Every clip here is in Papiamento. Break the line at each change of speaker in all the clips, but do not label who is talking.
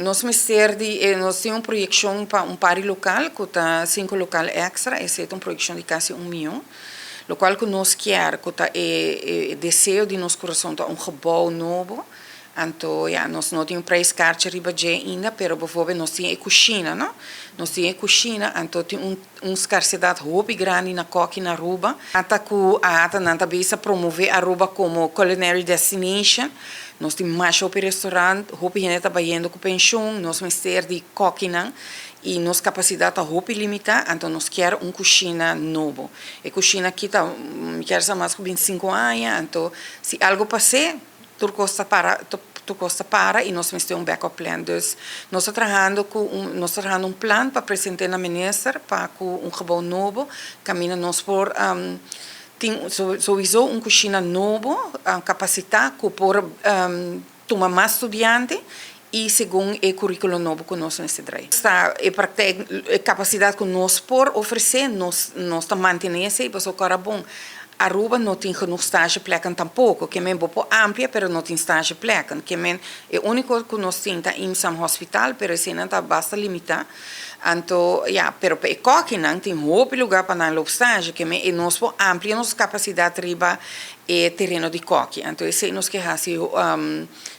Nos mester di, nos tin un proyeccion pa un par di local, cu ta cinco local extra, esey ta un proyeccion di casi 1 miyon. Locual cu nos kier, cu ta e deseo di nos curason, ta un gebouw nobo. Anto, ja, nos no tin un prijskaartje riba dje ainda, pero bijvoorbeeld nos tin e cushina, no? Nos tin e cushina, anto tin un scarcedad hopi grandi na koki na Aruba. Ata cu ata nan ta bisa promove Aruba como culinary destination. Nos tin mas hopi restaurant, hopi hende ta bayendo cu pensioen, nos mester di kokinan y nos capacidad ta hopi limita, anto nos kier un cushina nobo. E cushina aki ta, mi kier sa, mas cu 25 aña, anto si algo pasa, tur cos ta para, tur cos ta para y nos mester un backup plan. Dus nos ta trahando un plan pa presenta na minister pa cu un gebouw nobo, caminda nos por tin sowieso un cushina nobo, capacita cu por tuma mas studiante y segun e curiculo nobo cu nos mester draai. Ta e praktijk, e capacidad cu nos por ofrece, nos ta mantene esey, pasobra awor bon, Aruba no tin genoeg stageplekken tampoco, kiermen bo por amplia, pero no tin stageplekken. Kiermen e unico cu nos tin ta IMSAM Hospital, pero esey ta basta limita. Anto, ja, pero pa e kokinan tin hopi lugar pa nan loop stage, kiermen e nos por amplia nos capacidad riba e tereno di koki. Anto, esey nos kier hasi,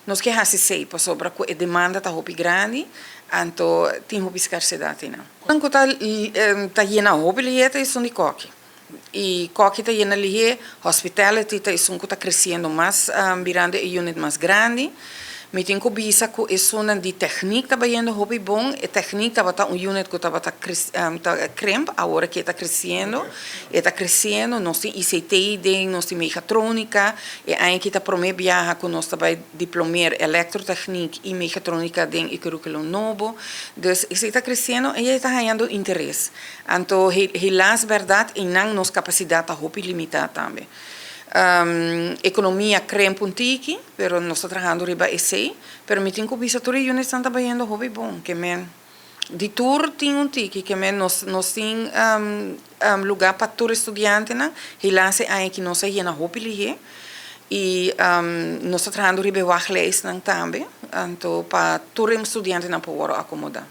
nos kier hasi esey, pasobra cu e demanda ta hopi grandi, anto tin hopi scarcedad no. Anto ta yena hopi lihe ta esun di koki. E koki ta yena lihe, hospitality ta esun cu ta creciendo mas, birando e unit mas grandi. Mi tin cu bisa cu esun di techniek ta bayendo hopi bon. E techniek tabata un unit cu tabata ta krimp, awor cu ta creciendo. E ta creciendo, nos tin ICT den, nos tin mechatronica, y aki ta prome biaha cu nos tambe diplomeer elektrotechniek y mechatronica den e curriculum nobo. Dus esey ta creciendo y ta ganando interes. Anto, helaas, berdad, y nan nos capacidad ta hopi limita tambe. Economia krimp un tiki, pero nos ta trahando riba esey, pero mi tin cu bisa tur e units ta bayendo hopi bon, kiermen di tur tin un tiki, kiermen nos tin lugar pa tur studiantenan. Helaas aki nos a yena hopi lihe y nos ta trahando riba wachtlijstnan tambe, anto pa tur studiantenan por acomoda.